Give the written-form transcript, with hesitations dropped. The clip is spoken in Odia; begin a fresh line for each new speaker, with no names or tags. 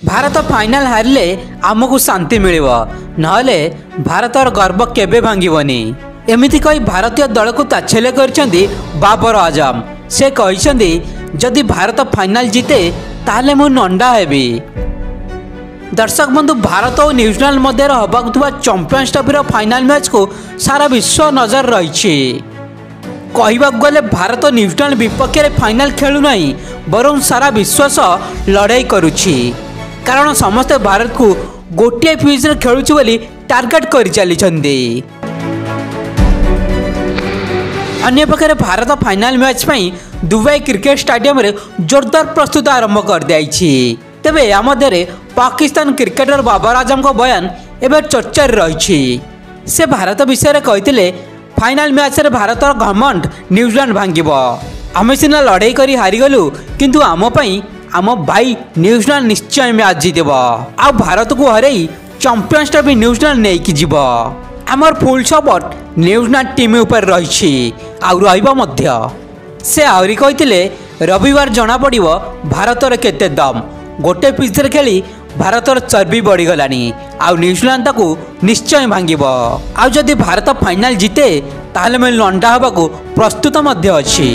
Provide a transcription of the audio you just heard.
ଭାରତ ଫାଇନାଲ ହାରିଲେ ଆମକୁ ଶାନ୍ତି ମିଳିବ, ନହେଲେ ଭାରତର ଗର୍ବ କେବେ ଭାଙ୍ଗିବନି। ଏମିତି କହି ଭାରତୀୟ ଦଳକୁ ତାଚ୍ଛଲ୍ୟ କରିଛନ୍ତି ବାବର ଆଜମ। ସେ କହିଛନ୍ତି, ଯଦି ଭାରତ ଫାଇନାଲ ଜିତେ ତାହେଲେ ମୁଁ ନଣ୍ଡା ହେବି। ଦର୍ଶକ ବନ୍ଧୁ, ଭାରତ ଓ ନ୍ୟୁଜିଲାଣ୍ଡ ମଧ୍ୟରେ ହେବାକୁ ଥିବା ଚାମ୍ପିୟନ୍ସ ଟ୍ରଫିର ଫାଇନାଲ ମ୍ୟାଚ୍କୁ ସାରା ବିଶ୍ୱ ନଜର ରହିଛି। କହିବାକୁ ଗଲେ ଭାରତ ନ୍ୟୁଜିଲାଣ୍ଡ ବିପକ୍ଷରେ ଫାଇନାଲ ଖେଳୁନାହିଁ, ବରଂ ସାରା ବିଶ୍ୱ ସହ ଲଢ଼େଇ କରୁଛି। କାରଣ ସମସ୍ତେ ଭାରତକୁ ଗୋଟିଏ ପିଚ୍ରେ ଖେଳୁଛି ବୋଲି ଟାର୍ଗେଟ୍ କରିଚାଲିଛନ୍ତି। ଅନ୍ୟପକ୍ଷରେ ଭାରତ ଫାଇନାଲ ମ୍ୟାଚ୍ ପାଇଁ ଦୁବାଇ କ୍ରିକେଟ ଷ୍ଟାଡିୟମରେ ଜୋରଦାର ପ୍ରସ୍ତୁତ ଆରମ୍ଭ କରିଦେଇଛି। ତେବେ ଏହା ମଧ୍ୟରେ ପାକିସ୍ତାନ କ୍ରିକେଟର ବାବର ଆଜମଙ୍କ ବୟାନ ଏବେ ଚର୍ଚ୍ଚାରେ ରହିଛି। ସେ ଭାରତ ବିଷୟରେ କହିଥିଲେ, ଫାଇନାଲ ମ୍ୟାଚ୍ରେ ଭାରତର ଘମଣ୍ଡ ନ୍ୟୁଜିଲାଣ୍ଡ ଭାଙ୍ଗିବ। ଆମେ ସିନା ଲଢ଼େଇ କରି ହାରିଗଲୁ, କିନ୍ତୁ ଆମ ପାଇଁ ଆମ ଭାଇ ନ୍ୟୁଜିଲାଣ୍ଡ ନିଶ୍ଚୟ ମ୍ୟାଚ୍ ଜିତିବ ଆଉ ଭାରତକୁ ହରେଇ ଚାମ୍ପିୟନ୍ସ ଟ୍ରଫି ନ୍ୟୁଜିଲାଣ୍ଡ ନେଇକି ଯିବ। ଆମର ଫୁଲ୍ ସପୋର୍ଟ ନ୍ୟୁଜିଲାଣ୍ଡ ଟିମ୍ ଉପରେ ରହିଛି ଆଉ ରହିବ ମଧ୍ୟ। ସେ ଆହୁରି କହିଥିଲେ, ରବିବାର ଜଣାପଡ଼ିବ ଭାରତର କେତେ ଦମ୍। ଗୋଟେ ପିଚ୍ରେ ଖେଳି ଭାରତର ଚର୍ବି ବଢ଼ିଗଲାଣି ଆଉ ନ୍ୟୁଜିଲାଣ୍ଡ ତାକୁ ନିଶ୍ଚୟ ଭାଙ୍ଗିବ। ଆଉ ଯଦି ଭାରତ ଫାଇନାଲ ଜିତେ ତାହେଲେ ମୁଁ ଲଣ୍ଡା ହେବାକୁ ପ୍ରସ୍ତୁତ ମଧ୍ୟ ଅଛି।